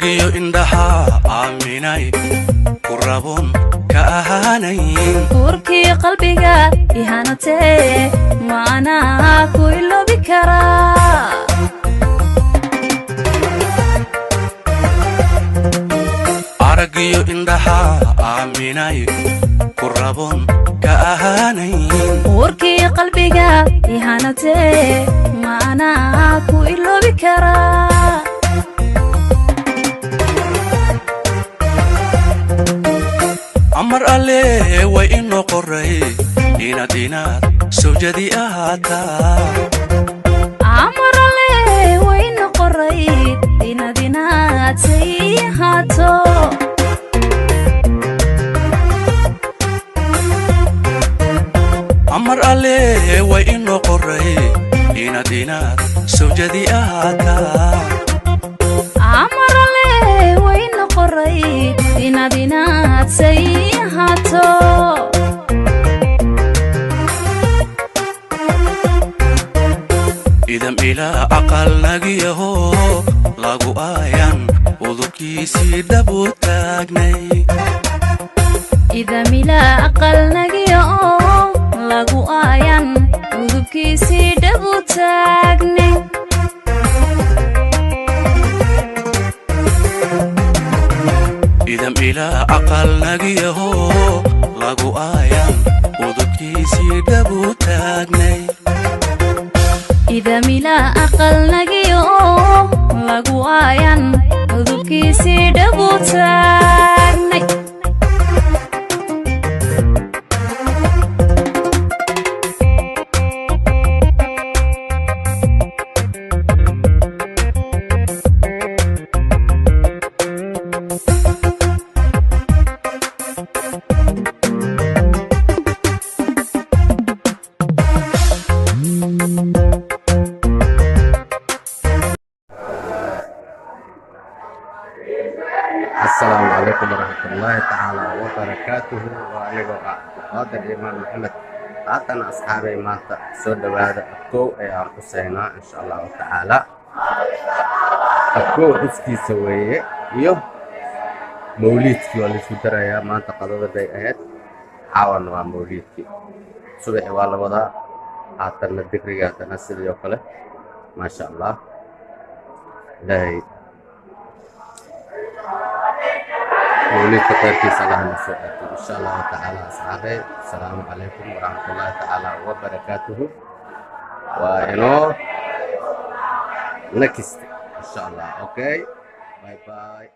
Aragiyo indhaha aaminay ku raboon ka ahaanayn. Uurkii qalbiga ihanatee, maanaa ku iloobi karaa? Aragiyo indhaha aaminay ku raboon ka ahaanayn. Uurkii qalbiga ihanatee, maanaa ku iloobi karaa? Amar alle way inoo qoray inaad sawjadi ahaataa. Amarale wayna qoray inaad say ahaato. Amar alle way inoo qoray inaad sawjadi ahaataa. Amarale wayna qoray inaad say ahaato. Idam ilaa aqal nagiyaho lagu aayan udubkiisii dhabu taagnay. Ida mila aqal nagiyo oo lagu aayan udubkiisii dhabu taagnay. Idam ilaa aqal nagiyaho lagu aayan udubkiisii dhabu taagnay. Ida mila aqal nagiyo oo lagu aayan udubkiisii dhabu taagnay. Asalaamu calaykum waraxmatullaahi tacaala wabarakaatuhu. Waa anigoo ah Cabdiqaadir Imaan Maxamed. Haatan asxaabay, maanta soo dhowaada. Abkow ayaan xuseynaa insha Allahu tacaala. Abkow xuskiisa weeye iyo mawliidkii waa laisku darayaa. Maanta qadada bay ahayd, caawana waa mawliidkii. Subaxi waa la wadaa, haatanna dikriga, haddana sidii oo kale. Maasha Allah, Ilaahay mawliidka khayrkiisa Allah na soo aado insha Allahu tacaala. Asxaabey, asalaamu calaykum waraxmatullaahi tacaala wabarakaatuhu. Waa inoo next insha Allah. Okay, bye bye.